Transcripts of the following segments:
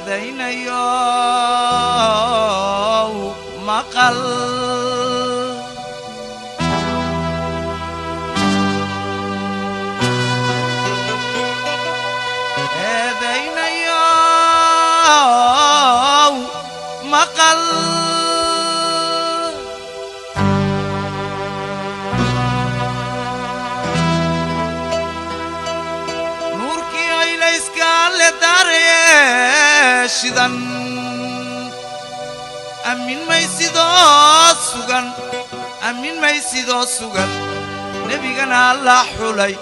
Eedaynayow maqal. Eedaynayow maqal. Nuurkii aylayska le daaree shidan, aamin maysidoo sugan, aamin maysidoo sugan, nebigana la xulay,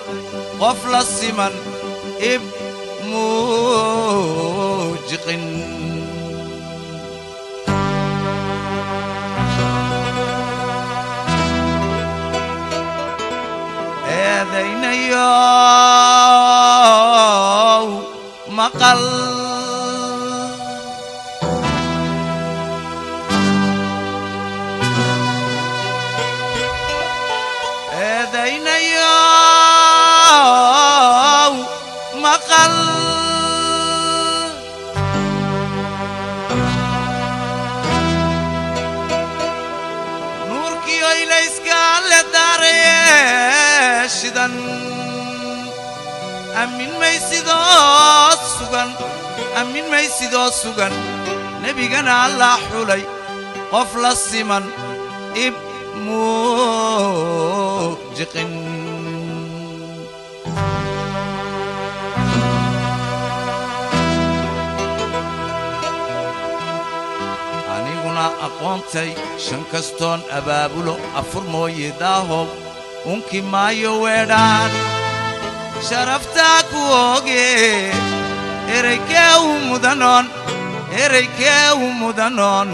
qof la siman ib muujiqin. Eedaynayow maqal. Eedaynayow maqal. Nuurkiyo ilayska le daaree shidan, aamin maysidoo sugan, aamin maysidoo sugan, nebigana la xulay, qof la siman ib muujiqin. Aniguna aqoontay shan kastoon abaabulo, afur mooye daahow unki maayo weedhaan sharaftaa ku ooge. Ereykee u mudanoon, ereykee u mudanoon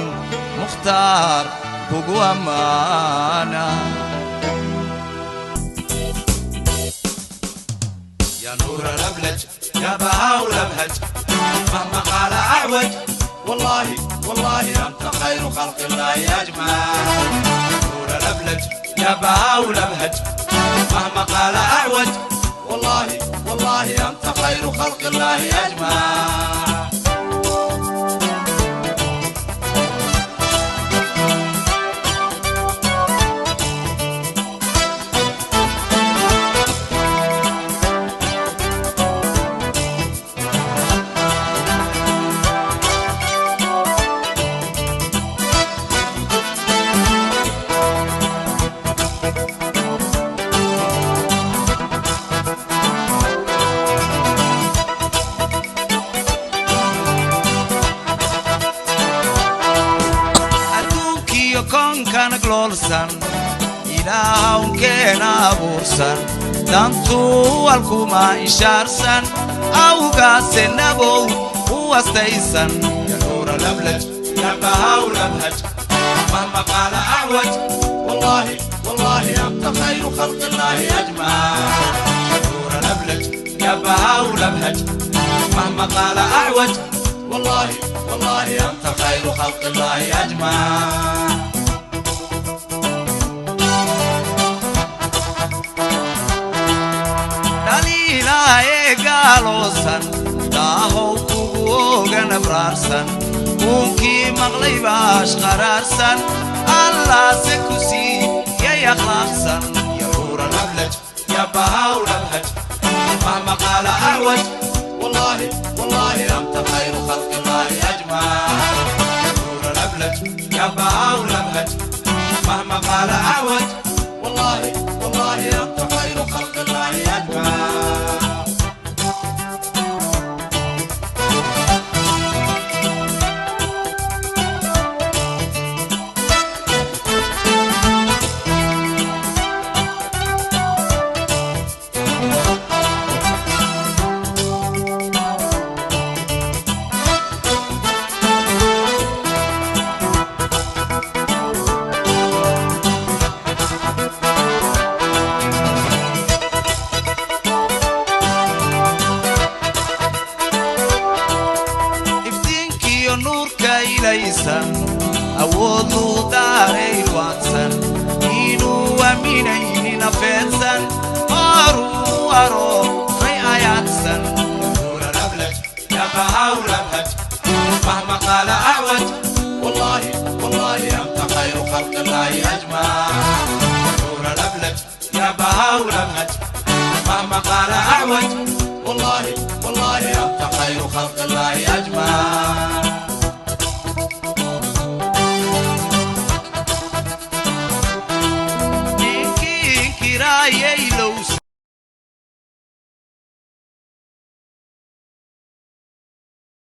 Mukhtaar kugu ammaana. يا نور الأبلج، يا بهاء الأبهج، مهما قال أعوج، والله والله أنت خير خلق الله أجمع. نور الأبلج، يا بهاء الأبهج، مهما قال أعوج، والله والله أنت خير خلق الله أجمع. Adduunkiyo koonkan gloolsan, ilaahwnkeena abuursan, dantuu alkuma ishaarsan, awgaase nabow u astaysan. يا نور الأبلج، يا بهاء الأبهج، مهما قال أعوج، والله والله أنت خير خلق الله أجمع. يا نور الأبلج، يا بهاء الأبهج، مهما قال أعوج، والله والله أنت خير خلق الله أجمع. Dhaliilaaye gaaloosan, daahow kugu ogan abraarsan, uunkii maqlay baash qaraarsan, allaase ku sii yay akhlaaqsan. يا نور الأبلج، يا بهاء الأبهج، مهما قال أعوج، والله والله أنت خير خلق الله أجمع. يا نور الأبلج، يا بهاء الأبهج، مهما قال أعوج، والله والله أنت خير خلق الله أجمع. Iftiinkiyo nuurka ilaysan, awood luu daaray waadsan, inuu aaminaynin afeedsan, horuu arooray ayaadsan. نور الأبلج، يا بهاء الأبهج، أعوج، والله والله أنت خير خلق الله أجمع.